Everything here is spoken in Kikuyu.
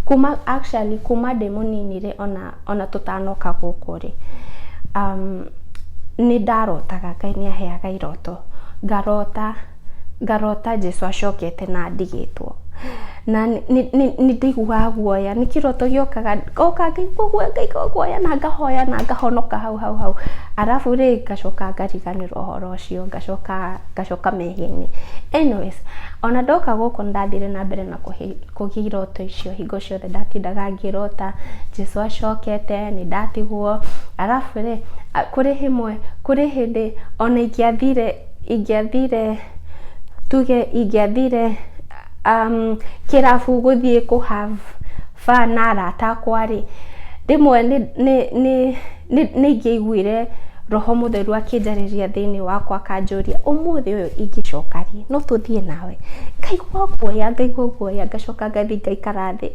Kuma actually kuma ndĩ mũnini rĩ, ona tũtanoka gũkũ rĩ, nĩ ndarotaga. Ngai nĩ aheaga iroto, ngarota, ngarota Jesu acokete na ndigĩtwo, na nĩ ndaiguaga guoya. Nĩ kĩroto gĩokaga, ngoka ngaigua guoya, ngaigua guoya, na ngahoya na ngahonoka hau hau hau. Arabu rĩ, ngacoka ngariganĩrwo ũhoro ũcio, ngacoka mehia-inĩ. Anyways, ona ndoka gũkũ nĩ ndathire na mbere na kũgĩa iroto icio. Hingo ciothe ndatindaga ngĩrota Jesu acokete, nĩ ndatigwo. Arabu rĩ, kũrĩ hĩmwe, kũrĩ hĩndĩ ona ingĩathire, tuge ingĩathire kĩrabu gũthiĩ kũ have fun na arata akwa rĩ, rĩmwe nĩ ingĩaiguire Roho Mũtheru akĩnjarĩria thĩinĩ wakwa, akanjũria, "Ũmũthĩ ũyũ ingĩcoka rĩ, no tũthiĩ nawe?" Ngaigua guoya, ngaigua guoya, ngacoka ngathiĩ ngaikara thĩ.